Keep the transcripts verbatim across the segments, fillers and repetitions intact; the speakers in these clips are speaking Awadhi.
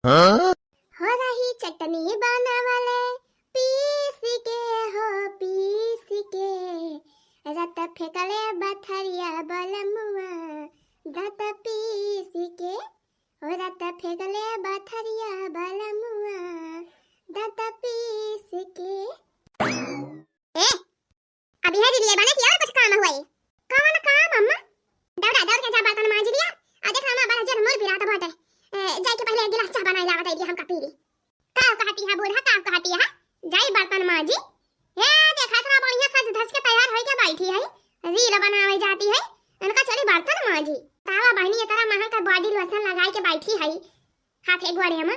हाँ? हो रही चटनी बनावले पीस के हो पीस के, रत फेंकले बथरिया बलमुआ दत पीस के, हो रत फेंकले बथरिया बलमुआ दत पीस के। ए, अभी है दीदी, बने किया कुछ काम हुआ है? कौन काम अम्मा? दौड़ा दौड़ के जा बर्तन मांज लिया। आ देख अम्मा, बड़ा जोर मोर पिरात बाटे। ए, जाए के पहले एक गिलास चाह बनाई लावा दे दिया, हमका पी ली। का कहती है बूढ़ा, का कहती है? जाई बर्तन मांजी। ए, देखा इतना बढ़िया सज धज के तैयार होई के बैठी है, रील बनावे जाती है। इनका चली बर्तन मांजी। तावा बहनी ये तरह महंगा body lotion लगाई के बैठी है। हाथ एक गोड़े हम।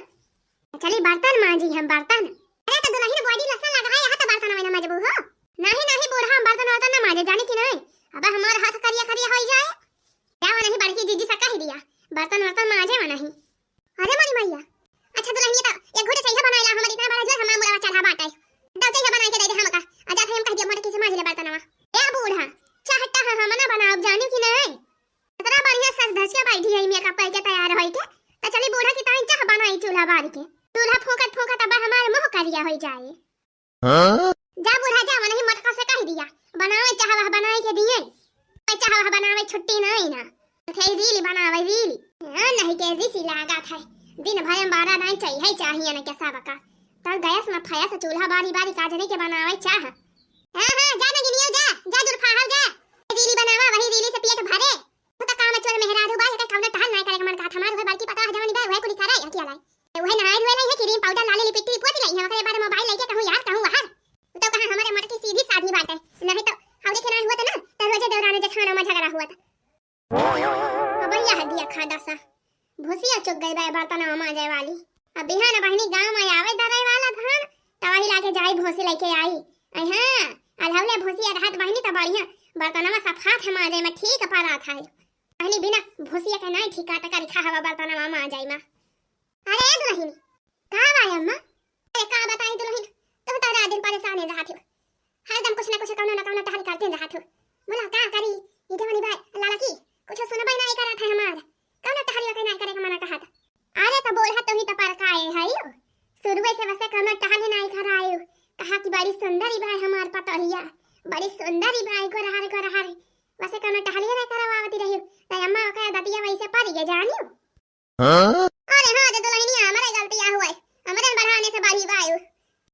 चली बर्तन मांजी हम बर्तन। अरे तो दुल्हन body lotion लगाए, यहाँ तो बर्तन में ना मांजबू हो। नहीं, नहीं बूढ़ा, हम बर्तन वर्तन ना मांजे, जानी कि नहीं? अब हमार हाथ करिया करिया होई जाए। जावा नहीं बड़की जीजी से कह दिया, बर्तन वर्तन मांजे वा नहीं। अरे मोरी मैया, अच्छा दुल्हन ये तो एक घूंट चाहिए बनाए ला, हमार इतना बड़ा जोर हमार मुड़वा चढ़ा बाटे। दो चाहिए बना के दे दे हमका, आ जात है हम कह दिया मोटकी से मांज ले बर्तनवा। ए बूढ़ा, चाहता है हम ना बनाओ, जानी कि नहीं? इतना बढ़िया सज धज के बैठी है, makeup करके तैयार होई के। तो चली बूढ़ा की ताई चाह बनाई चूल्हा बार के। चूल्हा फूंकत फूंकत अब हमार मुंह करिया होई जाए। हाँ? जा बूढ़ा जा, वनही मोटका से कह दिया, बनावे चाह वह बनाए के दिए। चाह वह बनावे छुट्टी नहीं ना। तो थे रील बनावे रील। हाँ, नहीं के ऋषि लागत है। दिन भर में बारह दाई चाहिए, चाहिए ना कैसा बका। तब गैस में फैस चूल्हा बारी बारी काजने के बनावे चाह। हाँ, हाँ, जा ना गिनियो जा, जा जुल्फा हो जा। रील बनावा, वही रील से पेट भरे। तू तो काम चोर मेहरारू बा, एकर कौनो टहल नाय करे के मन कहत। हमार उहे बड़की पतोह जवन बा, उहे कुली करे, अकिया लाई। उहे नहाए धोए लाई है, क्रीम पाउडर लाली लिपस्टिक पोत लाई है, ओकरे बाद मोबाइल लेके कहूँ यार कहूँ वहार। तू तो कहा हमारे मोटकी सीधी साधी बाटे, नहीं तो हौरे के नाय हुआ तो ना, तो रोजे देवराने जेठानो में झगड़ा हुआ था। अब यह दिया खा दसा, भूसिया चुक गई बा बर्तन मांजे वाली। अब बिहान बहिनी गाँव में आवे दराई वाला धान, तब वही लाके जाई भूसी लेके आई। आई हाँ, अलहौले भूसी अरहत बहिनी तो बढ़िया बर्तनवा सफात है मांजे में ठीक परात है। कहनी बिना भूसिया के नाई ठिकात करी खा हवा बर्तनवा मांजई मा। अरे दुलहिन, का बा अम्मा? अरे का बताई दुलहिन, तू तो रात दिन परेशान ही रहत हो। हरदम कुछ ना कुछ कौनो ना कौनो टहल करते रहत हो। बोला का करी, ये जवानी बा लाला की, कुछ सुनबई नाई करत है हमार। कौनो टहलियो के नाई करे के मना कहत। अरे तो बोल है, तू ही तो पर का ए है यो। शुरुए से वैसे कौनो टहल ही नाई करायो। कहा कि बड़ी सुंदर ही बा हमार पतोहिया, बड़ी सुंदर ही बा, गोरहर गोरहर। वैसे कौनो टहलिए ना करवावती रही, त अम्मा ओकर दतिया वैसे पड़ गए जानियो। हाँ? अरे हाँ, जे दुलहिनिया, हमरे गलतिया हुए, हमरे बढ़ाने से बढ़ी बायु।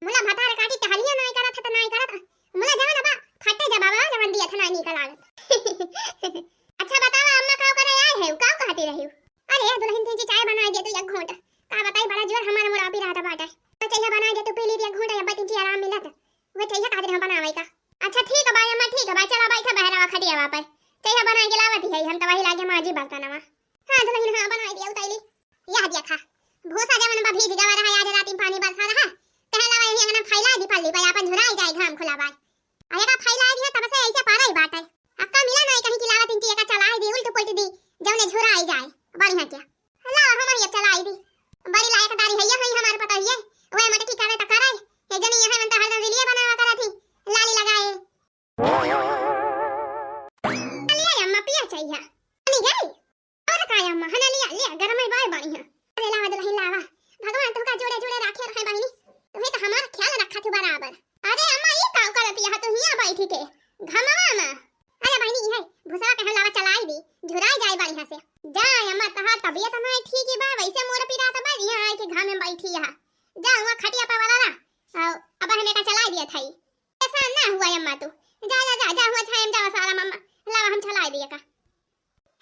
मुला भतार काटी टहलिया नाई करत है त नाई करत, मुला जवन बा, फटे जब बा, जवन दिया था नाई निकल आवे। अच्छा बतावा अम्मा, का करे आए है, का कहती रही? अरे दुलहिन, तुझे चाय बनाई दे तू एक घूंट। का बताई, बड़ा जोर हमार मुड़ा पिरात बाटे। तो चाहिए बनाई दे तू, पी ली एक घूंट, अब तुझे आराम मिलत। वो चाहिए कहा दिन बनावे का। अच्छा ठीक बा अम्मा, ठीक बा, चला बैठा बहरवा खटियावा पर। चाहिए बनाई के लावत ही, हम तो वही लागे मांजी बर्तनवा। हाँ दुलहिन, हाँ बनाई दिया, उताई ली। यह दिया खा। भूसा जवन बा भीज गवा रहा, आज रात में पानी बरसा रहा। तहला वही अंगना फैला दी पल्ली पर, आपन झुराई जाए घाम खुला बाय। अरे का फैला दिया तब से ऐसे पारा ही बाटे। अक्का मिला नहीं कहीं की लावत इनकी एका चलाई दी, उल्ट पुल्ट दी, जौने झुराई जाए। बढ़िया क्या? ला हम ये चलाई दी। बड़ी लायक दारी है ये, है हमारे पता ही है। वह मटकी करे तो करे। ये जनी यहाँ मन तो हरदम रीलिए बनावा करा थी। लाली लगाए। ले अम्मा पिया चाहिए। बनी गई। और का अम्मा, हना लिया, लिया, गरम है, बाय बढ़िया। अरे लावा दुलहिन लावा। भगवान तुमका जोड़े जोड़े राखे रहे बहिनी। तुम्हें तो हमारा ख्याल रखा थी बराबर। अरे अम्मा, ये का करत यहाँ तू हिया बैठी के? घमवा में। अरे बहिनी, ये है, भूसवा के हम लावा चलाई दी, झुराई जाए बढ़िया से। जा अम्मा, तहार तबियत नहीं ठीक ही बा, वैसे मोर पिरात बा, यहाँ आए के घाम में बैठी यहाँ। जा वहाँ खटिया पर वाला रहा, और अब हमें का चलाई दिया था। ऐसा ना हुआ अम्मा तू। जा, जा, जा, जा, हुआ छाया में जावा सारा मम्मा, लावा हम चलाई दिया का।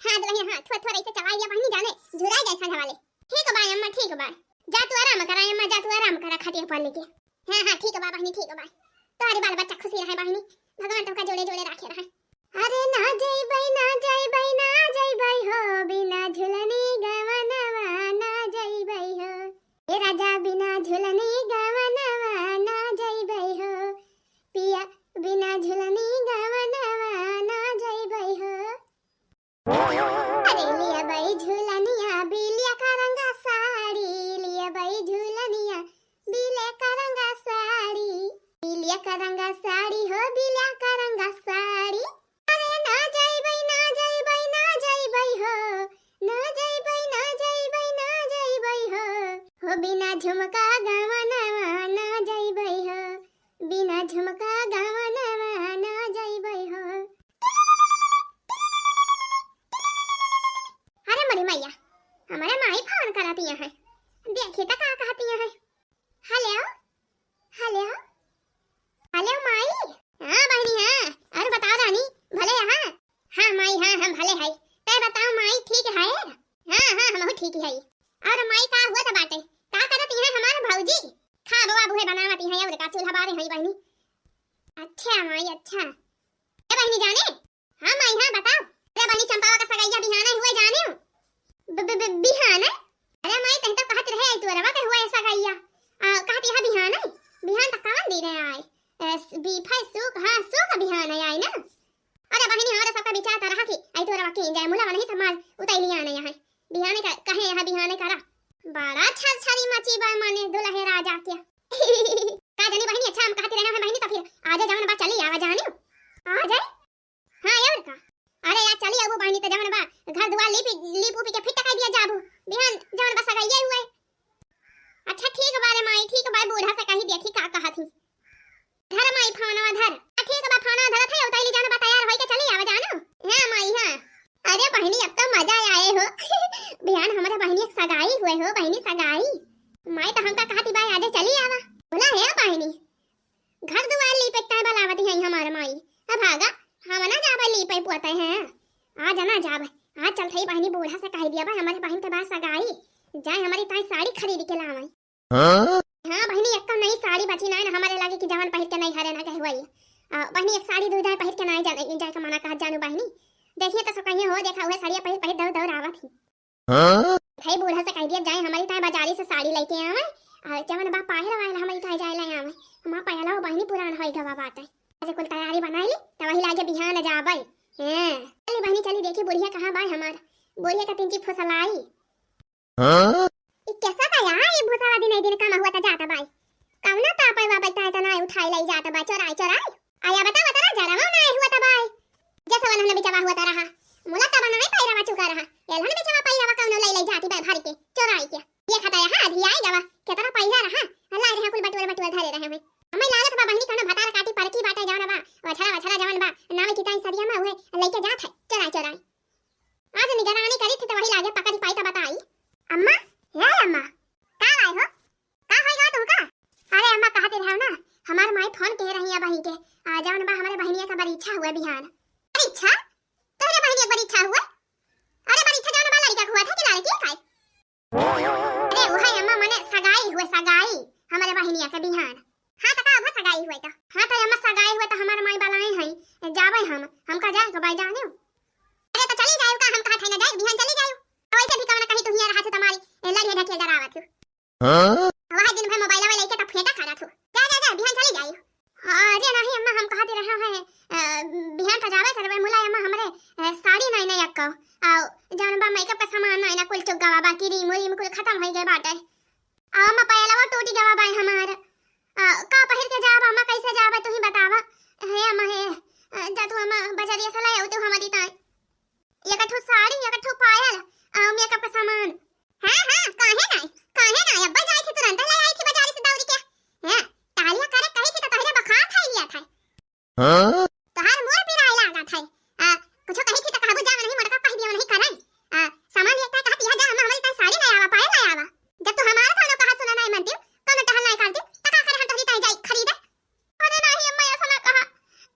हाँ दुलहिन, हाँ, थोड़ा, थोड़ा ऐसे चलाई दिया बहिनी जाने, झुराई जाए संझा वाले। ठीक बा अम्मा, ठीक बा। जा तू आराम करा अम्मा, जा तू आराम करा खटिया पर लेके। हाँ, हाँ, ठीक बा बहिनी, ठीक बा। तोहरे बाल बच्चा खुशी रहे बहिनी, भगवान तुमका जोड़े जोड़े राखे रहे। अरे ना जइबै, ना जइबै, ना जइबै हो, बिना झुलनी गवनवा ना जइबै हो। ए राजा बिना झुलनी गवनवा ना जइबै हो, पिया बिना झुलनी गवनवा ना जइबै हो। अरे लियबै झुलनिया बिलिया का रंगा साड़ी, लियबै झुलनिया बिलिया का रंगा साड़ी, बिलिया का रंगा साड़ी हो, बिलिया का रंगा साड़ी। अरे ना जइबै, ना जइबै, ना जइबै हो, अरे मैया, हमरे माई फोन करतिया है, देखी त का कहतिया है। हेलो, हेलो, हेलो माई। हाँ बहिनी, हाँ। अउर बताओ रानी, भले अहा? हाँ माई, हाँ, हम भले हई। तै बताओ माई, ठीक है? हाँ, हाँ, हमहू ठीक हई। अउर माई, का हुआ त बाटे? का करतिया है हमार भौजी? खाब वाब उहे बनावतिया है, अउर का, चूल्हा बारे हई बहिनी। अच्छा माई, अच्छा। ए बहिनी जाने, हाँ माई, हाँ, बताओ। अरे बहिनी, चंपावा का सगैया बिहाने हुए जाने? ब-, ब-, ब-, बिहाने? अरे माई, तहीं तो कहत रहे, अइतवरवा के हुए सगैया। आ, कहत यहाँ बिहाने? बिहान तक कवन दिन है आए? ए, स-, बीफे, सुक, हाँ, सुक बिहाने आए ना। अरे बहिनी, हमारे सबका विचार तो रहा कि अइतवरवा के जाए, मुला नहीं समाज उतैली आने यहाँ। बिहाने का, कहे यहाँ बिहाने करा। बड़ा छरछरी मची बा माने दुल्हे राजा के। का जानी बहिनी, अच्छा हम कहत रहे हैं बहिनी, तो फिर आजे जवन बा चली आवा जाने। आजे? हाँ, अउर का? अरे यार, चली आबू बहिनी, त जवन बा, घर दुआर लीप, लीप उपी के फिट कर दिया जाबू। बिहान जवन बा सगैया हुए। अच्छा, ठीक बा रे माई, ठीक बा, बूढ़ा से कही देखी का कहत ही। धर माई फोनवा धर। आ, ठीक बा, फोनवा धरत है, उतैली जवन बा तैयार होई के चली आवा जानो। हाँ माई, हाँ। अरे बहिनी, अब तो मजा आए हो। बिहान हमारे बहिनी एक सगाई हुए हो, बहिनी सगाई। माई तो हमका कहती बा, आजे चली आवा। बोला है बहिनी, घर दुआर लीपे ताय बलावत है हमार माई। अब भागा, हम ना जाबे लीपे पोते हैं। आज ना जाबे, आज चलत ही बहिनी बूढ़ा से कह दिया बा, हमारे बहिन के बा सगाई, जाए हमारी ताई साड़ी खरीद के लावे। हाँ? हाँ बहिनी, एक तो नई साड़ी बची ना, ना हमारे लगे कि जवन पहिर के नैहरे ना गए हुई। आ, बहिनी एक साड़ी दुई दाय पहिर के ना जाए, जाए के मना कहत जानू बहिनी। देखिए तो सब कहिए हो, देखा हुए साड़िया पहिर पहिर दौड़ दौड़ आवत ही। हाँ? भाई बूढ़ा से कह दिया जाए, हमारी ताई बाजारी से साड़ी लेके आवे, और जवन बा पायल वायल हमारी ताई जाए ले आवे। हमार पायला वो बहिनी पुरान होई गवा बाटे। ऐसे कुल तैयारी बनाई ली, त वही लागे बिहान जाबे। हैं, चली बहिनी, चली देखी बुढ़िया कहाँ बा हमार। बुढ़िया का तिनची फुसलाई। हाँ? ई कैसा का यहाँ, ये भूसावा दिन, दिन कम हुआ त जाता बाई। कौना तापे बा बैठा है, त ना उठाई लाई जाता बा, चोराई, चोराई। आया बतावा, तरा जरा ना हुआ त बाई। जैसे वाला हमने बिचवा हुआ त रहा। मुला तब ना पैरवा चुका रहा। एलहन बिचवा पैरवा कौनो लाई लाई जाती बाई भर के, चोराई के। ये खाता है, हाँ, धियाई गवा। केतना पैसा रहा? अल्लाह रे, हाँ, कुल बटुअर, बटुअर धरे रहे हुए। हमें लागत बा बहिनी कौनो भतार काटी परकी बाटे जवन बा। वछड़ा, वछड़ा जवन बा। नावे की ताई सरिया में हुए, लेके जात है, चोराई, चोराई। आज निगरानी करी थी त वही लागे पकड़ी पाई त बताई। अम्मा, हे अम्मा, का आए हो? का होई गा तुमका? अरे अम्मा, कहते रहो ना, हमार माई फोन के रही है बहिन के, आ, जवन बा हमरे बहिनिया का परीक्षा हुए बिहान। परीक्षा? तोहरे बहिनिया के परीक्षा हुए? अरे परीक्षा जवन बा लड़का के हुआ था कि लड़की का? अरे उहे अम्मा, मने सगाई हुए, सगाई हमरे बहिनिया के बिहान। हाँ त का हुआ सगाई हुए त? हाँ त अम्मा सगाई हुए त हमार माई बलाए हैं, जावे हम, हमका जाए के बाई जाने। अरे त चली जाए का, हम कहा थे ना जाए, बिहान चली जाए। वैसे भी कवन कहीं तू हिया रहा थे तुम्हारी, ए, लड़िए ढकिए डरावत हो। हाँ? वह दिन भर मोबाइल वाले के त फेंटा खा रहा थू। जा, जा, जा, बिहान चली जाए। अरे नहीं अम्मा, हम कहते रहा है, अ, बिहान त जावे करबे, मुला अम्मा हमरे, अ, साड़ी नहीं, नहीं अक्का। आ, जौन बा मेकअप का सामान नहीं ना, कुल चुक गवा बा, क्रीम उरीम कुल खत्म हो गए बाटे। आ, अम्मा पायलवा टूटी गवा बा हमार। आ, का पहिर के जाब अम्मा, कैसे जाब तू ही बतावा। हे अम्मा हे, अ, जा तू अम्मा बजरिया से ले आऊ तू हमारी ताई। एक ठो साड़ी, एक ठो पायल, आ, मेकअप का सामान। हाँ, हाँ, काहे नाई, काहे नाई, अब्बा जाए थे तुरंत ले आई थी बाजारी से दौड़ी के। हाँ, टालिया करे कही थी तो तोहरे बखार खाई लिया था। हाँ? तोहार मोर पिराए लागा था। आ, कुछ कही थी तो कहबू जा नहीं मोटका कह दिया नहीं करे। आ, सामान लेता कहती है जा हम हमारी ताई साड़ी ले आवा, पायल ले आवा। जब तू हमारा कोनो कहा सुना नहीं मानती, कोनो टहल नहीं करती, तो का करे हम तोहरी ताई जाई खरीदे? अरे नाही अम्मा, ऐसा ना कहा।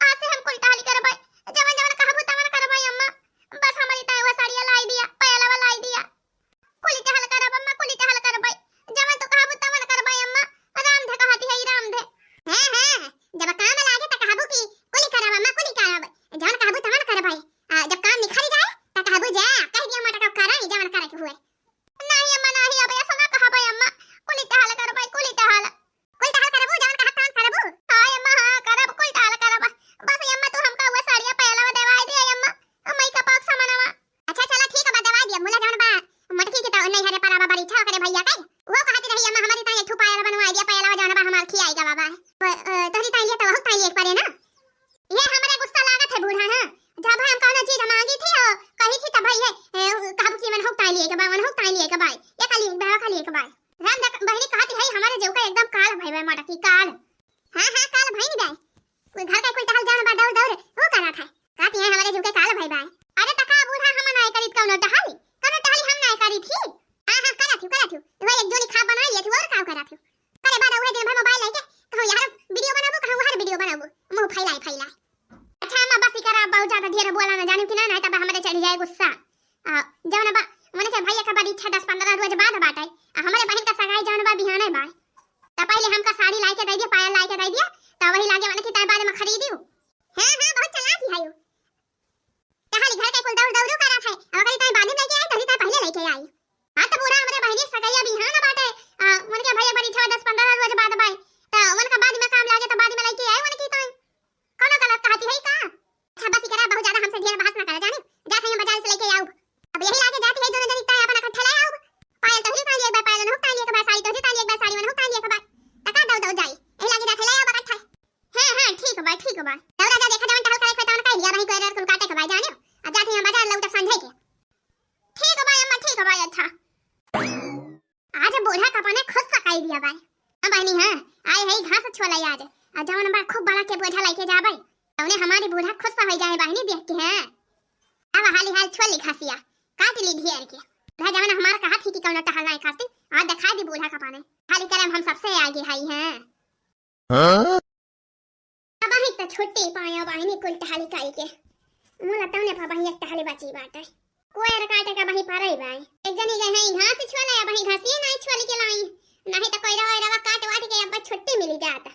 आज से हम कुल टहल करबै, जवन जवन कहबू तवन करबै अम्मा। बस हमारी ताई वो साड़िया लाई दिया, पायलवा लाई दिया। कुली टहल करब अम्मा, कुली टहल करबै। जवन तू कहबू तवन करबै अम्मा। राम धे कहती है, राम धे। हैं, हैं, जब काम लागे त कहबू कि कुली करब अम्मा, कुली करब। जवन कहबू तवन करबै। आ, जब काम निखर जाए, त कहबू जा, कह दिया मटका करई, जवन करे के हुए। नाही अम्मा, नाही, अब ऐसा ना कहबै अम्मा। कुली टहल करबै, कुली टहल। कुल टहल करबू, जवन कहत तवन करबू? हाँ अम्मा, हाँ करब, कुल टहल करब। बस अम्मा, तू हमका वो साड़िया पायलवा देवाई दे अम्मा, अम्मा का पौक सामानवा। अच्छा चला ठीक बा, देवाई दिया, मुला जवन बा, मटकी के तो नहीं हरे परावा बड़ी इच्छा करे भैया के। वो कहती रही अम्मा, हमारी ताई एक ठो पायल बनवाई दिया, पायलवा जवन बा हमार खियाई गवा बा। वो, अ, तोहरी ताई लिए तो वहू ताई लिए एक बारे ना। ये हमरे गुस्सा लागत है बूढ़ा, हाँ। जब हम कौनो चीज मांगी थी और कही थी तब ये, ए, कहबू कि मन हुक ताई लिए के बा, मन हुक ताई लिए के बा। ये का लिए के बा, का लिए के बा। राम देख, बहिनी कहती है, हमारे जीव का एकदम काल भई बा, मटकी काल। हाँ, हाँ, काल भई नहीं बा। कोई घर का कोई टहल जान बा, दौड़, दौड़, वो करा था। कहती है, हमारे जीव के काल भई बा। अरे तका बूढ़ा, हम ना करीत कौनो टहल, कौनो टहल हम जौन बा, उनके भैया का परीक्षा दस पन्द्रह रोज बाद बाटे, आ हमरे बहिन का सगाई जौन बा बिहाने बा। त पहिले हमका साड़ी लाइके दइ दिया, पायल लाइके दइ दिया, त वही लागे वाला की ताई बाद में खरीदियो। हाँ, हाँ, बहुत चालाक ही है यू। कहाली घर के कुल दौड़ दौड़ू करत है, अब अगर ताई बाद में लेके आई, तोहरी ताई पहिले लेके आई। हाँ, त बूढ़ा हमरे बहिनी सगैया बिहान बाटे, आ, उनके भैया परीक्षा दस पन्द्रह रोज बाद बाय, त उनका बाद में काम लागे, त बाद में लेके आई उनकी ताई। कौनो गलत कहती है का? अच्छा, बस ही करा, बहुत ज्यादा हमसे ढेर बहस ना करा, जाने? जा, कहीं बाजार से लेके आऊ। अब यही लागे जाती है, दोनों जनी ताई अपन इकट्ठे ले आऊ। पायल तोहरी ताई एक बार, पायल उनहु ताई एक बार, साड़ी तोहरी ताई एक बार, साड़ी उनहु ताई एक बार। तका दौड़ दौड़ जाई, यही लागे जाते ले आऊ इकट्ठे। हाँ, हाँ, ठीक बा, ठीक बा। दौड़ा जा, देखा जवन टहल करे के होता, उनका लिया वही कोई कुल काटे के बा, जाने? अब जाती हैं बाजार लौट समझे के। ठीक बा अम्मा, ठीक बा। अच्छा, आज बूढ़ा का अपने खुश सकाई दिया बाय। हाँ बहिनी, हाँ, आए है घास छोला आज। आ जवन बा खूब बड़ा के बोझा लेके जाबे, तौने हमारी बूढ़ा खुश हो जाए बहिनी देख के। हाँ, अब हाली हाल छोली घासिया, काट ली ढेर के। बूढ़ा जवन हमार कहा थी कि कौनो टहल नहीं करती, आज दिखा दी बूढ़ा का पाने। हाली करम हम सबसे आगे हई हैं। हाँ? अबहीं त छुट्टी पाया बाइनी कुल टहली काई के। मुला तौने पा बही एक टहली बची बाटे। कोयर काटे का बही परई बाई। एक जनी गए हैं घास छोले, अबहीं घासिए नाई छोली के लाई। नहीं त कोयरा ओयरा काट वाट के अब छुट्टी मिली जात।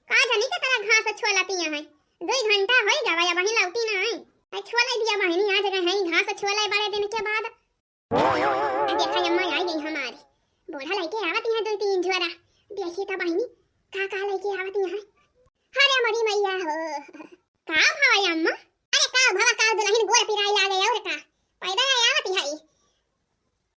का जानी के तरह घास छोला पिया है। दो घंटा होई गवा, अबहीं लौटी नाई। आई छोले दिया बहिनी, आज गए हैं घास छोले बड़े दिन के बाद। देखा अम्मा आई गई हमारी। बूढ़ा लेके आवत यहाँ दो तीन झोरा। देखी त बहिनी, का का लेके आवत यहाँ। अरे मोरी मैया हो। का भवा अम्मा? अरे का भवा, का दुल्हन गोड़ पिराई लागे और का? पैदा है आवत है।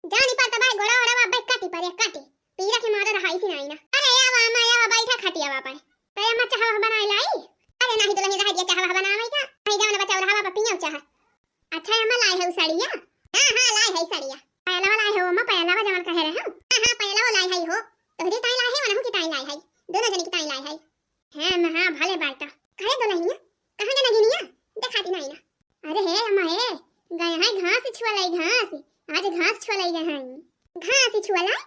जानी पर तबाय गोड़ा ओड़ा बाबे काटी पर काटी। पीरा के मारे रहाई से आई ना। अरे आवा अम्मा, आवा, बैठा खटिया बाबा। तो अम्मा चाह बनाए लाई? अरे नहीं दुल्हन, रह दिया चाह बनावे का। नहीं जाओ ना बचाओ, रहा बाबा पियो चाह। अच्छा अम्मा, लाई है उ साड़िया? हाँ, हाँ, लाई है साड़िया। पयलावा लाई हो अम्मा, पयलावा जवन कहे रहे हो। हाँ, हाँ, पयलावा लाई है हो। तोहरी ताई लाई है, वनहु की ताई लाई है। दोनों जनी की ताई लाई है। हाँ अम्मा, हाँ, भले बाटा। कहे दुल्हनिया, कहाँ के नगिनिया? देखाती नहीं ना। अरे हे अम्मा हे, गए हैं घास छुअलाई घास। आज घास छुअलाई गए हैं। घास छुअलाई?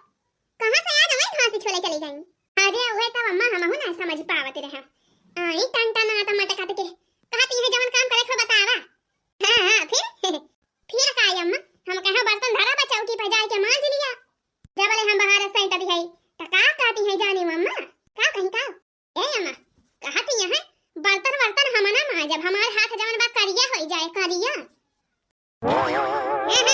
कहाँ से आज हमें घास छुअलाई चली गई? अरे उहे तब अम्मा हमहू ना समझ पावत रहे। आई टन टन आटा मटकात के। कहती है जवन काम करे खो बतावा। हाँ, हाँ, फिर? फिर का आई अम्मा? हम कहे बर्तन धरा बा चौकी पे जाए के मांज लिया। जब ले हम बाहर से तभी है, त का कहती है जानी वो अम्मा? का कहीं का? ए अम्मा, कहती है बर्तन वर्तन हम ना मांजब, हमार हाथ जवन बा करिया होई जाए, करिया। हाँ, हाँ,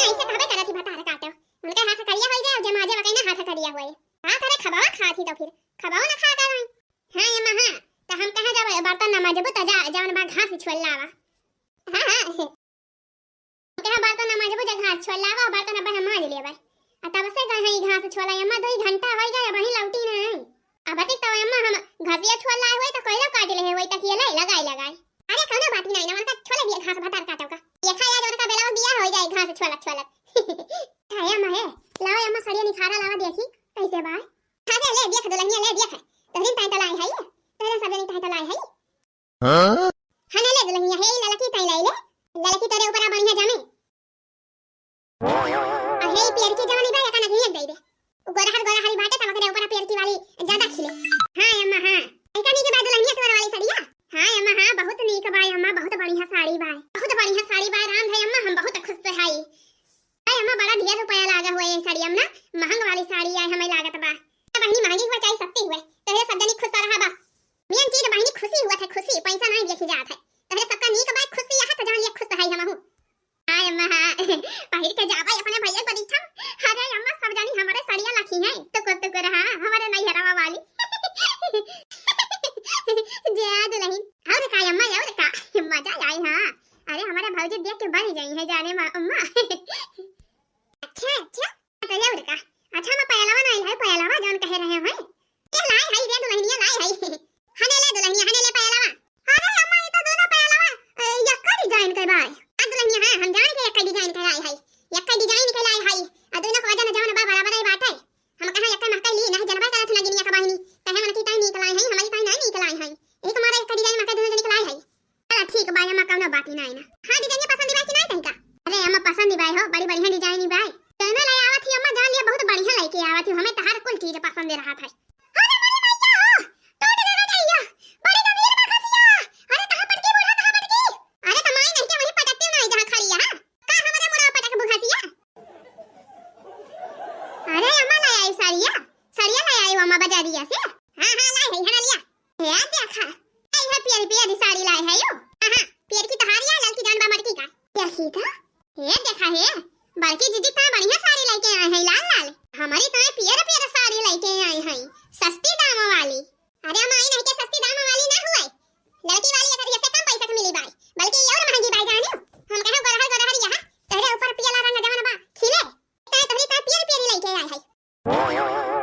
ऐसे कहबे करत ही भतार काटो। उनके हाथ करिया होई जाए, जे मांजे वके ना हाथ करिया होए। का करे खबावा खात ही तो फिर, खबावा ना खा कर। हाँ, ए अम्मा, हाँ, त हम कहाँ जाबे, बर्तन ना मांजबो, त जा, जवन बा घास छोल लावा। हाँ, हाँ, कहाँ बर्तन ना मांजबो, जा घास छोल लावा, बर्तन अब हम मांज लेबे। आ तब से गए हैं ई घास छोला, अम्मा, दो ही घंटा होई गए, अबहीं लौटी ना आई। अब ठीक तो अम्मा, हम घासिया छोल लाए हुए तो कोयला काट ले हुए, तकिया ले लगाई लगाई। अरे कौनो बात ही नहीं ना, उनका छोले दिए घास भतार काटो का। ये खाया जो उनका बेलावा बिया हो जाए घास छोलत छोलत। खाया अम्मा है, लाओ अम्मा, सड़िया निखारा लावा देखी, कैसे बाय। अरे ले देख दुल्हनिया, ले देख, तोहरी ताई तो लाई है, तोहरे सब जनी ताई तो लाई है। हाँ? हने ले दुल्हनिया, हे ललकी ताई लाई ले, ललकी तोरे ऊपर बढ़िया जामे। आ हे पियरकी जवानी बा, एका नगिनिया दे दे। उ गोरहर गोरहरी बाटे, तब ओकरे ऊपर पियरकी वाली ज्यादा खिले। हाँ अम्मा, हाँ। एका नीक बा दुल्हनिया तोर वाली सड़िया? हाँ अम्मा, हाँ, बहुत नीक बा अम्मा, बहुत बढ़िया साड़ी बा, बहुत बढ़िया साड़ी बा, राम है अम्मा, हम बहुत खुश से हई। अरे अम्मा, बड़ा ढेर रुपया लागा हुआ ये साड़ी, अम्मा, महंग वाली साड़ी है, हमें लागत बा। ए बहिनी, महंगी हुआ चाहे सस्ती हुआ, तोहरे सब जनी खुश रहा बस। मेन चीज बहिनी खुशी हुआ था, खुशी, पैसा नहीं देखी जात है। तोहरे सबका नीक बा, खुशी यह तो जान लिया, खुश है हमहू। हाय अम्मा, हाँ। पहिर के जाबा अपने भैया के परीक्षा में। अरे अम्मा, सब जनी हमारे सड़िया लखी है, टुकुर टुकुर, हाँ, हमारे नैहरवा वाली। जय दुल्हन। और का अम्मा, और का? मजा आई, हाँ। अरे हमारे भौजी देख के बन गई है जाने मा-, अम्मा। अच्छा, अच्छा, तो ये उड़का। अच्छा, मैं पयलवा नहीं है, पयलवा जौन कहे रहे हैं। ये लाई है रे दुल्हनिया, लाई है। हने ले दुल्हनिया, हने ले पयलवा। अरे अम्मा, ये तो दोनों पयलवा, ए, यक्का design के बा। आ दुल्हनिया, हाँ, हम जान के यक्का design के लाई है। यक्का design के लाई है। आ दोनों को वजन जौन बा बराबर ही बात है। हम कहाँ यक्का महका ली, नहीं जनबा करत नगिनिया का बहिनी। कहे मन की ताई नीक लाई है, हमारी ताई नहीं नीक लाई है। एक मारे यक्का design महका दोनों जनी के लाई है। चला ठीक बा अम्मा, कौनो बात ही नाई ना। हाँ design पसंद बा कि नाई तनिका? अरे अम्मा पसंद बा हो, बड़ी बढ़िया design बा। कहना ले आवत ही अम्मा, जान लिया बहुत बढ़िया लेके आवत ही, हमें तहार कुल चीज पसंद रहा था। अरे मोरी मैया हो, टूट गए बेटा ये। बड़ी गंभीर बा घसिया। अरे कहाँ पटकी बूढ़ा, कहाँ पटकी? अरे त माई नहीं के वहीं पटकती नाई जहाँ खड़ी है। का हमरे मुड़ा पटक बुघसिया? ए देखा, ए इहाँ पियर पियर साड़ी लाए है यो। हाँ, हाँ, पियर की तहारी है, ललकी जान बा मटकी का। देखी तो, ए देखा हे, बड़की जीजी का बढ़िया साड़ी लइके आए हैं, लाल लाल। हमरी ताई पियर पियर साड़ी लइके आए हैं, सस्ती दाम वाली। अरे माई, नहीं के सस्ती दाम वाली ना हुए, लड़की वाली अगर जैसे कम पैसा के मिली बाई, बल्कि ये और महंगी बाई जानियो। हम कहे गोरहर गोरहर यहाँ, तोहरे ऊपर पियला रंग जवन बा, खिले। ताई तोहरी ताई पियर पियर लइके आए है।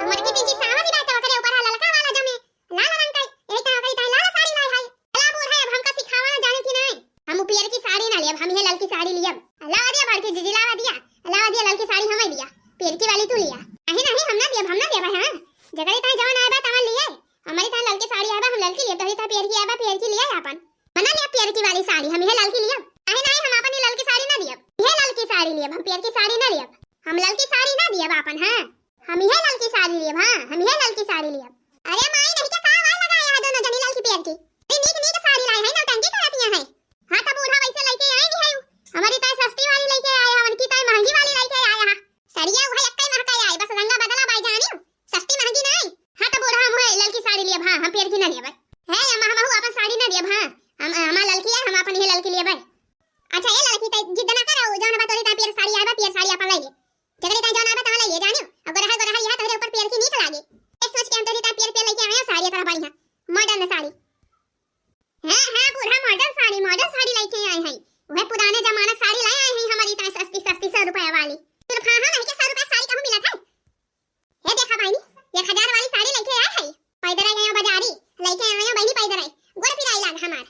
हमर की तीन सावरी बात ओकरे ऊपर है, ललका वाला जमे लाल रंग का, यही ताई ओकरी ताई लाल साड़ी लाई है। चला बूढ़ा, अब हमका सिखावा ना जाने की नहीं। हम उ पियर की साड़ी ना लियब, हम ये ललकी साड़ी लियब। लावा दिया बड़की जीजी, लावा दिया, लावा दिया ललकी साड़ी हमें दिया, पियर की वाली तू लिया। नहीं, नहीं, हम ना दियब, हम ना दियब, हाँ। जगरी ताई जवन आए बा तवन लिए, हमरी ताई ललकी साड़ी आए बा, हम ललकी लियब, तोहरी ताई पियर की आए बा, पियर की लिया अपन। मना लिया पियर की वाली साड़ी, हम ये ललकी लियब। नहीं, नहीं, हम अपन ये ललकी साड़ी ना दियब, ये ललकी साड़ी लियब, हम पियर की साड़ी ना लियब, हम ललकी साड़ी ना दियब अपन, हाँ। हम ये ललकी साड़ी लियब, हाँ, हम ये ललकी साड़ी लियब। अरे माई, नहीं क्या का वाई लगाया है दोनों जनी ललकी पियर की? अरे नीक नीक साड़ी लाई है, नौटंकी करतिया है। हाँ, तो बूढ़ा वैसे लइके आए नहीं है, हमरी ताई सस्ती वाली लइके आए हैं, उनकी ताई महंगी वाली लइके आए हैं। सड़िया उहे एक्के महका आए, बस रंगा बदला बाई जानियो, सस्ती महंगी नहीं। हाँ, तो बूढ़ा हम उहे ललकी साड़ी लियब, हाँ, हम पियर की ना लियब। हे अम्मा, हम अपन साड़ी ना लियब, हाँ, हम, हमार ललकी है, हम अपन ये ललकी लियब। अच्छा, ए लड़की, ते जिद ना करो, जौन बा तोरी ताई पियर साड़ी आए बा, पियर साड़ी अपन ले ले। जगरी ताई जौन आए बा, तहाँ ले ले, जानियो। अब गोरहर, गोरहर यहाँ तोहरे ऊपर पियर की नीक लागे। ए सोच के हम तोरी ताई पियर, पियर लेके आए हैं, साड़ी इतना बढ़िया, मॉडर्न साड़ी। हाँ, हाँ, बूढ़ा मॉडर्न साड़ी, मॉडर्न साड़ी लेके आए हैं। वह पुराने जमाना साड़ी ले आए हैं, हमरी ताई सस्ती, सस्ती सौ रुपया वाली। सिर्फ हाँ, हाँ, नहीं के सौ रुपया साड़ी कहूँ मिलत है? हे देखा बहिनी, एक हजार वाली साड़ी लइके आए है, पैदर आए हैं बाजारी, लइके आए हैं बहिनी पैदर आए, गोड़ पिराई लाग हमार।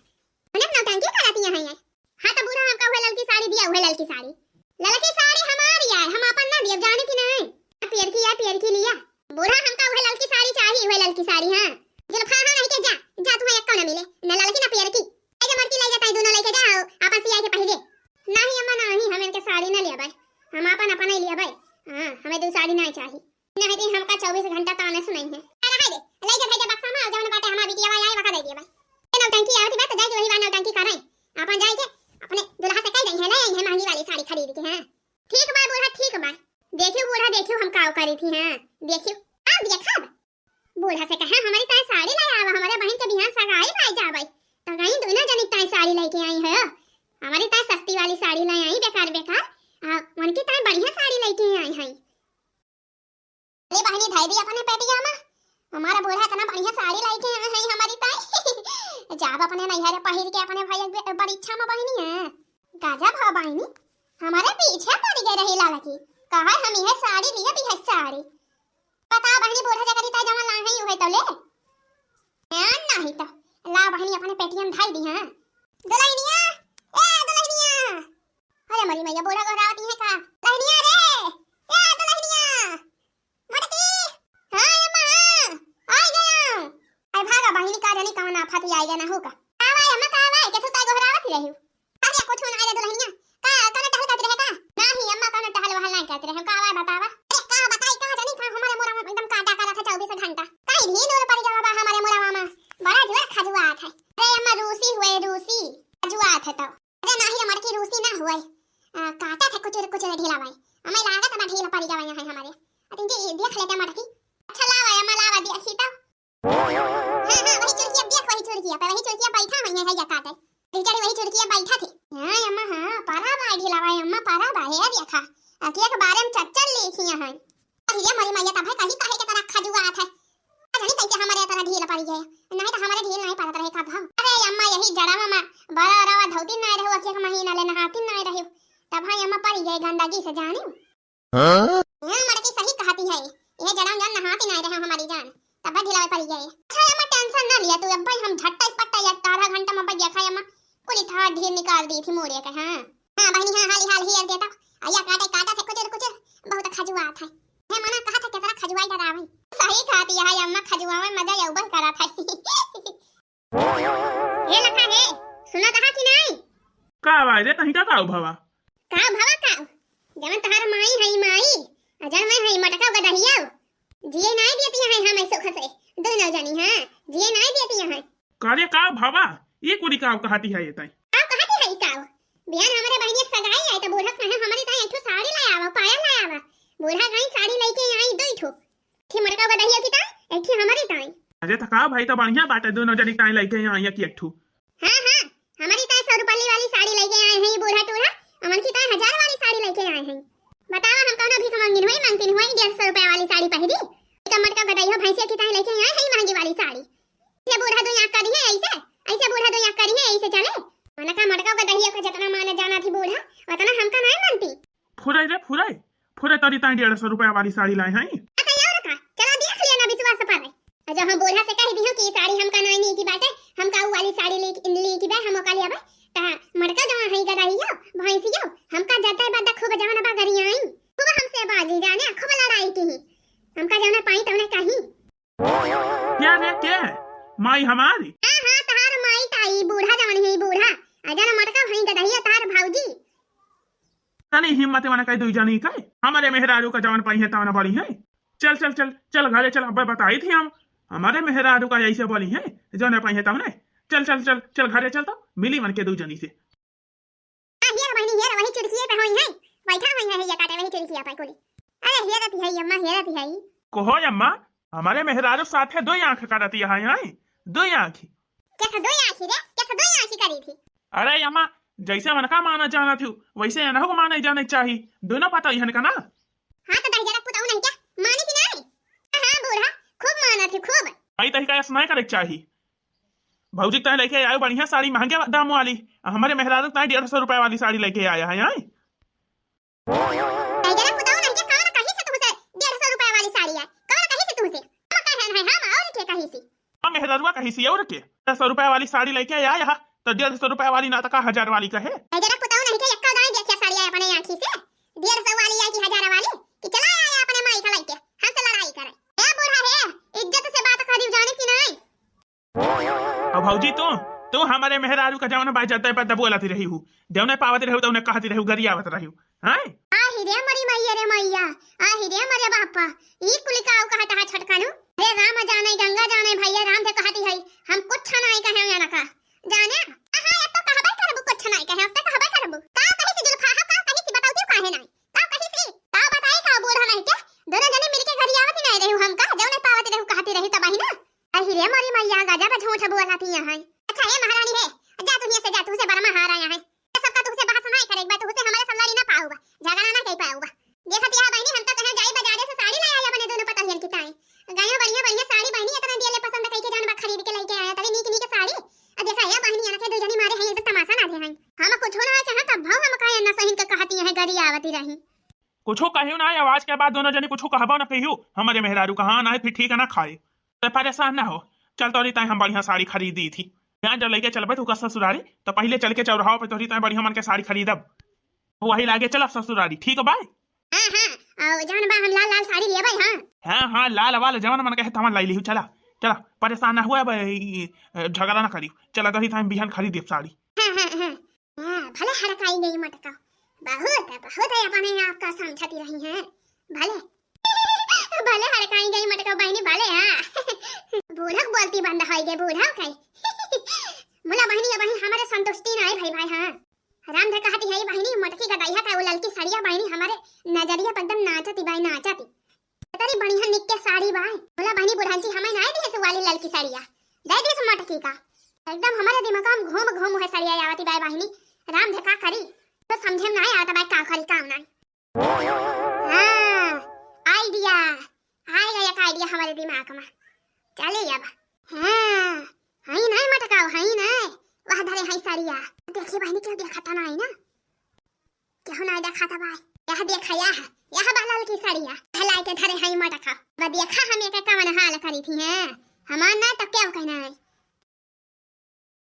मने नौटंकी करतिया हैं ये। हाँ तो बूढ़ा हमका उहे ललकी साड़ी दिया, उहे ललकी साड़ी। ललकी साड़ी हमारी है, हम अपन ना दियब, जाने की नहीं। पियर की है, पियर की लिया। बूढ़ा हमका उहे ललकी साड़ी चाहिए, उहे ललकी साड़ी, हाँ। जुल्फा हाँ नहीं के जा, जा तू एक ना मिले, न ललकी ना पियर की। ए जे मरकी ले जाता है, दोनों लेके जाओ, आपन सिया के पहले। नहीं अम्मा नहीं, हम इनके साड़ी ना लिया भाई, हम आपन अपन ही लिया भाई। हाँ, हमें दो साड़ी नहीं चाहिए। नहीं दिन हमका चउबीस घंटा ताने सुनाई है। अरे हाय दे, ले जा भेजा बक्सा में, जवन बाटे हमार बिटिया भाई आई वका दे दिया भाई। ये नौटंकी आवत बा तो जाके वही बार नौटंकी करें। आपन जाए के अपने दुल्हा से कह दई है, ले आई है महंगी वाली साड़ी खरीद के, हाँ। ठीक बा बूढ़ा, ठीक बा। देखियो बूढ़ा, देखियो हम काव करी थी, हाँ। देखियो, आओ देखब। बूढ़ा से कहे, हमरी ताई साड़ी ले आवा, हमरे बहिन के बिहान सगाई भाई जाबे। तो गई दोनों जनी ताई साड़ी लेके आई है। हमरी ताई सस्ती वाली साड़ी ले आई, बेकार बेकार। आ, उनकी ताई बढ़िया साड़ी लेके आई है। अरे बहिनी, धई दी अपने पेटिया में। हमारा बूढ़ा इतना बढ़िया साड़ी लेके आए हैं हमारी ताई। जाब अपने नैहर पहिर के अपने भैया के बरीक्षा में बहिनी है। गजब हो बहिनी, हमारे पीछे पड़ गए रही लालकी। कहा हम यह साड़ी लिए भी है साड़ी। बता बहिनी, बूढ़ा जकरी ताई जवन ला है उहे तो ले। ए, नहीं तो। ला बहिनी अपने पेटिया में धई दी, हाँ। दुल्हनिया, ए दुल्हनिया। अरे मरी मैया, बूढ़ा गोहरावती है का? दुल्हनिया रे, ए दुल्हनिया। मटकी, हाँ अम्मा, हाँ, आई गया। अरे भागा बहिनी, का जानी कवन आफत आई गया ना हो का। का भाई अम्मा, का भाई, कैसे ताई गोहरावती रही? अरे कुछ ना आया दुल्हनिया, का, कौनो टहल करत रहे का? नाही अम्मा, कौनो टहल वहल नाही करत रहे, का आवा बतावा? अरे का बताई, का जानी का हमारे मोरवा में एकदम काटा करत है चउबीस घंटा। काई ढील उल पड़ गवा बा हमारे मोरवा में, बड़ा जोर खजुआत है। अरे अम्मा रूसी हुए, रूसी, खजुआत है तो। अरे नाही रे मटकी, रूसी ना हुए, आ, काटा था कुचुर कुचुर ढीला भाई। हमें लागत बा ढील पड़ गवा यहाँ हमारे। अतिन जी देख लेते मटकी। अच्छा लावा अम्मा, लावा देखी तो। हाँ, हाँ, वही चुरकिया, देख, वही चुरकिया पे, वही चुरकिया बैठा हुई है, है या काटे। बेचारी वही चुरकिया बैठा थे। हाँ, अम्मा, हाँ, परा बा, ढीला बा, अम्मा, परा बा, हे देखा। अखिया के बारे में चच्चर लिखिया हैं। अरे, ये मरी मैया, तब है कहीं कहे के तरह खजुआत है। पता नहीं कैसे हमारे तरह ढील पड़ी गए। नहीं तो हमारे ढील नहीं पड़त रहे कब हम। अरे, अम्मा, यही जड़वा में बड़ा रवा धोती नहीं रहो, अखिया के महीना ले नहाती नहीं रहो। तब है अम्मा पड़ी गए गंदगी से, जानी। हाँ? हाँ, मटकी सही कहती है। ये जड़ाम जान नहाती नहीं रहे हमारी जान। तब ढीला पड़ी गए। अच्छा अम्मा, tension ना लिया तू, अब भाई हम झट्टा ही पट्टा या आधा घंटा में भैया खाए अम्मा। कुली था ढील निकाल दी थी मोड़े के, हाँ। हाँ बहिनी, हाँ, हाली हाल हियर देता। आया काटे काटा थे कुचर कुचर, बहुत खजुआत है। हे मना कहा था कितना खजुआई डरा भाई। सही कहती है अम्मा, खजुआवे मजा या उबल करा था। हे लखा हे, सुनत हा कि नाई? का आवाज है, तहीं का काव भवा? काव भवा काव? जवन तहार माई हई माई, आ जवन मैं हई मटका गदहिया। जिए नाई देती है हमें सुख से, दोनों जनी, हाँ, जिए नाई देती है। का रे काव भवा, ये कुली काव कहती है ये ताई? काव कहती है काव? बिहान हमारे बहिनी के सगाई आई तो बूढ़ा कहे हमारी ताई एक ठो साड़ी ले आवा, पायल ले आवा। बूढ़ा गई साड़ी लेके आई दो ठो। एक ठे मटका गदहिया की ताई, एक ठे हमारी ताई। अरे त का भाई, त बढ़िया बाटे, दोनों जनी ताई लइके आई एक, एक ठू। हाँ, हाँ, हमरी ताई सौ रुपया वाली साड़ी लइके आए हैं ये बूढ़ा टूढ़ा, अमन की ताई हजार वाली साड़ी लइके आए हैं। बतावा, हम कौनो भीख मांगिन हुई, मांगतिन हुई, डेढ़ सौ रुपया वाली साड़ी पहिरी। एक मटका गदई हो भैंसिया की ताई लइके आए हैं महंगी वाली साड़ी। ऐसे बूढ़ा दुई आँख करी है ऐसे, ऐसे बूढ़ा दुई आँख करी है ऐसे चले। मटका मटका गदहिया का जितना माने जाना थी बूढ़ा, उतना हमका नहीं मानती। फुराई रे फुराई, फुराई तोरी ताई डेढ़ सौ रुपया वाली साड़ी लाए हैं। अच्छा, ये और का? चला देख लिया ना, विश्वास पर है। और जो हम बूढ़ा से कह दी हूँ कि ये साड़ी हमका नहीं ली की बाटे, हमका वो वाली साड़ी ली, ली की बा, हम ओका लिया बा। ता मटका जमा है गदहिया, भैंसिया, हमका जाता है बदा खूब जमा बा गरियाई। खूब हमसे बाजी जाने, खूब लड़ाई की ही। हमका जौने पाई तौने कहीं। क्या रे, के? माई हमारी? हाँ, हाँ, तहार माई ताई, बूढ़ा जवन है, बूढ़ा। आ जाना मटका भई गदहिया, तहार भौजी। तनी हिम्मत वाला कई दुई जनी कई। हमरे मेहरारू का जवन पाई है, तवन बड़ी है। चल, चल, चल, चल घरे चल, अब्बे बताई थी हम। हमरे मेहरारू का ऐसे बड़ी है, जौने पाई है तवने। चल, चल, चल, चल घरे चल तो, मिली मन के दुई जनी से। हाँ, हेर बहिनी, हेर, वही चिड़किए पे होई है, बैठा होई है, ये काटे वही चिड़किया पे कुली। अरे, हेरत है अम्मा, हेरत है। कहो अम्मा, हमारे मेहरारू साथे दो आँख करती है, हैं? दो आँखी। कैसे दो आँखी रे? कैसे दो आँखी करी थी? अरे अम्मा, जैसे उनका माना जाना थी, वैसे इन्हों को माने जाने चाहिए। दोनों पता ही इनका ना। हाँ, तो दहिजरा पुताऊ नहीं क्या? माने कि नहीं? हाँ, बूढ़ा, खूब माना थी, खूब। आई तही का ऐसा नहीं करे के चाहिए। भौजी के ताई लेके आयो बढ़िया साड़ी महंगे दाम वाली, आ हमरे मेहरारू के ताई डेढ़ सौ रुपया वाली साड़ी लेके आया है, हैं? टाइगर पुताऊ नहीं के कौन कहीं से तुमसे डेढ़ सौ रुपया वाली साड़ी है? कौन कहीं से तुमसे? हम कहे हैं हम और के कहीं से? हम मेहरारुआ कहीं से और के? डेढ़ सौ रुपया वाली साड़ी लेके आया है, तो डेढ़ सौ रुपया वाली ना तो का हजार वाली कहे? टाइगर पुताऊ नहीं के एक्का दाई देखिया साड़ी है अपने आँखी से, डेढ़ सौ वाली है कि हजार वाली, कि चला आया अपने माई का लेके, हमसे लड़ाई करे। ए बूढ़ा है, इज्जत से बात करी जाने की नहीं? अब भौजी तू, तू हमरे मेहरारू का जौन बात जतै पर दबोलत रही हूँ, जौने पावत रहू तौने कहत रहू, गरियावत रहू, हैं? आही रे मरी मैया रे मैया, आही रे मरे बापा, ई कुली काऊ कहत हा छोटकनू? अरे राम जाने गंगा जाने भैया राम से कहती है, हम कुछ नहीं कहे उनका। जाने? हाँ, अब तो कहबे करबू कुछ नहीं कहे, अब तो कहबे करबू। का कही सी जुल्फा, हाँ, का कही सी बताऊ क्यों काहे नहीं? का कही सी? का बताई का बूढ़ा नहीं के? दोनों जने मिलके गरियावत नहीं रहू हमका, जौने पावत रहू कहती रही तबाही ना। अही रे मोरी मैया, गजब झूठ बोलत ही है। अच्छा ए महारानी रे, जा तू हियां से जा, तुझसे बड़ा महाराज है। ये सबका तुझसे बहस नहीं करे, एक बार तुझसे हमारे सब लड़ी ना पाऊबा, झगड़ा ना कर पाऊबा। देखत या बहिनी, हम तो कहे जाई बाजारे से साड़ी ले आई अपने दोनों पतोहियन की ताई। गया बढ़िया बढ़िया साड़ी बहिनी, इतना दिया ले पसंद कई के जान बा खरीद के लेके आया, तभी नीक नीक साड़ी। अब देखा या बहिनी, इनके दो जनी मारे हैं, ये तो तमाशा ना दे हैं। हम कुछ ना कहे तब भाव हम काहे ना सहिन के कहती हैं, गरियावती रही। कुछो कहियो ना, आवाज के बाद दोनों जनी कुछो कहबो ना कहियो। हमारे मेहरारू कहा ना है, फिर ठीक है ना खाए। तो परेशान ना हो, चल तोरी ताई हम बढ़िया साड़ी खरीदी थी। यहाँ जब लेके चलबे तू का ससुरारी, तो पहले चल के चौराहा पे तोरी ताई बढ़िया मन के साड़ी खरीदब। वही लागे चलब ससुरारी, ठीक बा? हाँ, हाँ, और जौन बा हम लाल लाल साड़ी लेबै, हाँ। हाँ, हाँ, लाल वाल जौन मन कहे तवन लाई लिहू, चला, चला, परेशान ना हुआ बा, ई, ई, झगड़ा ना करी, चला तोरी ताई बिहान खरीद देब साड़ी। हाँ, हाँ, हाँ। हाँ, भले हड़काई गई मटका, बहुत, बहुत है अपने आप का समझती रही हैं, भले, भले हड़काई गई मटका बहिनी, भले, हाँ। बूढ़ा बोलती बंद होई गई, बूढ़ा कहीं। मुला बहिनी, ये बहिनी हमारे संतुष्टि ना आई भाई, भाई, हाँ। राम धर कहती है बहिनी, मटकी का दहिया का वो ललकी सड़िया बहिनी हमारे नजरिया पर एकदम नाचती बाई, नाचती। तरी बढ़िया निक के साड़ी बाय। बोला बहिनी बुढ़ांची हमें नाय दिए से वाली ललकी साड़िया। दे दिए से मटकी का। एकदम हमारे दिमाग में घूम घूम है साड़िया आवती बाय बहिनी। राम धे का करी? तो समझे में नाय आवता बाय का करी काम नाय। हाँ, आइडिया। आय गया एक आइडिया हमारे दिमाग में। चले अब। हाँ, हई नाय मटकाओ, हई नाय। वह धरे हई साड़िया। देखी बहिनी क्यों देखा था नाय ना? केहू नाय देखात बा। यह देखा, यह, यह बा ललकी सड़िया। हलाई के धरे हई मटका। अब देखा हम एके कवन हाल करी थी हैं। हमार ना तो केहू कहना है।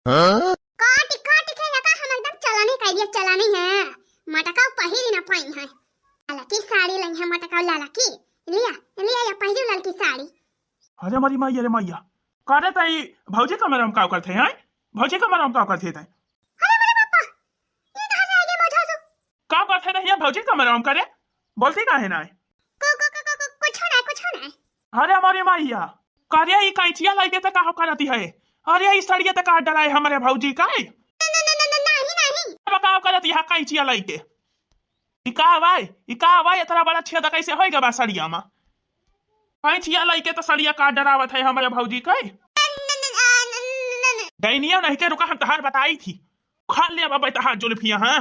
हाँ? काट, काट के लगा हम एकदम चलनी कह दिया, चलनी है। मटका पहिरी ना पाई है। ललकी साड़ी लई है मटका ललकी। लिया, लिया या पहिरी ललकी साड़ी। अरे मरी माई, अरे मैया। का रे ताई, भौजी कमरा में का करत है, हैं? भौजी कमरा में का करत है ताई? अरे मेरे पापा, ये कहाँ से आ गया मौजूद? का करत है ताई, भौजी कमरा में करे? बोलती काहे ना है? को, को, को, को, को, कुछ ना, कुछ ना। अरे मरी मैया, का रे ई कैंचिया लाई देते का करती है? अरे ई सड़िया ते का डराए हमरे भौजी का है? न, न, न, न, न, नहीं, नहीं। अब का करती है कैंचिया लाई के? ई का भाई, ई का भाई, इतना बड़ा छेद कैसे होई गवा सड़िया में? कैंचिया लइके तो सड़िया काट डरावत है हमरे भौजी के। डैनिया नहीं के रुका, हम तहार बताई थी। खा ले अब तहार जुल्फिया, हाँ।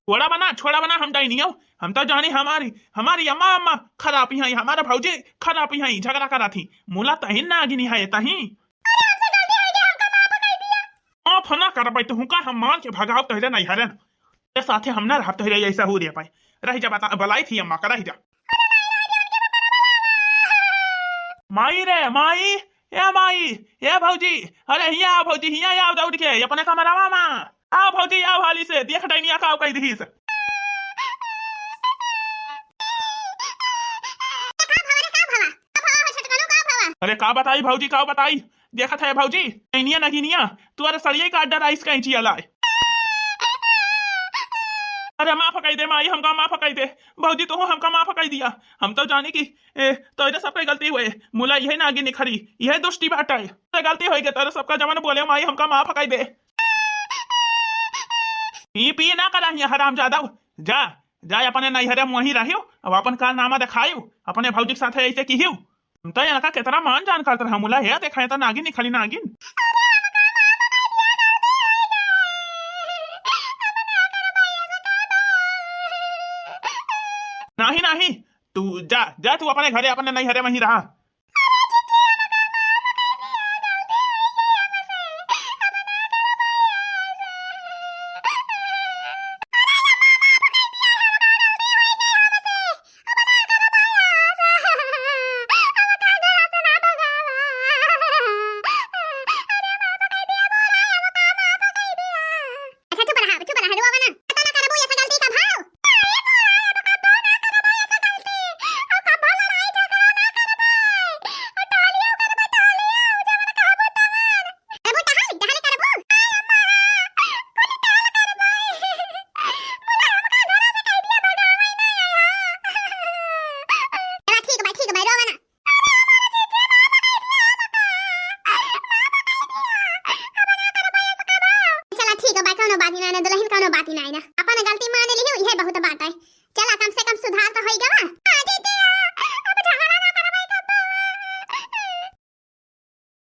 छोड़ा बना, छोड़ा बना, हम डैनिया, हम तो जानी हमारी, हमारी अम्मा, अम्मा खराबी है, हमारा भौजी खराबी है, झगड़ा करा थी। मुला तहिन नागिनी है, तही। माफ ना करबै तुहूँ का, हम मार के भगाव तोहरे नैहरन। ते साथे हम ना रहब तोहरे ऐसा हो रे पाए। रह जा, बता, बलाई थी अम्मा का, रह जा। माई रे, माई, ए माई, ए भौजी, अरे हियाँ आओ भौजी, हियाँ आओ दौड़ के, अपने कमरावा मा। आओ भौजी, आओ हाली से, देख डैनिया का कह दीस। अरे का बताई भौजी, का बताई? देखत है भौजी, डैनिया नगिनिया, तू अरे सड़िया काट डराइस कैंचिया लाए। अरे माफ कह दे माई, हमका माफ कह दे। भौजी तू हमका माफ कह दिया। हम तो जानी कि ए, तोरे सबका गलती हुए। मुला यही नागिन निखरी, यही दुष्टी बाटा है। तो गलती होई गई, तोरे सबका जवन बोले माई हमका माफ कह दे। पी पी ना करा हियाँ हराम जादा। जा, जा अपने नैहरे में वहीं रहियो, अब अपन कारनामा दिखायो, अपने भौजी के साथ ऐसे किहियो। हम तो इनका कितना मान जान करत रहा मुला, हे देखा तो नागिन निखरी नागिन। नहीं, नहीं, तू जा, जा तू अपने घरे, अपने नैहरे में ही रहा। अच्छा, चुप रहा, चुप रहा, रोवा ना। पता ना करबो ऐसा गलती का भाव। करबो, टहल, टहल करबो। चला, ठीक बा, ठीक बा, रोवा ना। चला ठीक बा, कौनो बात ही ना, दुल्हन कौनो बात ही ना, अपन गलती मान लिही, इहे बहुत बात है। चला कम से कम सुधार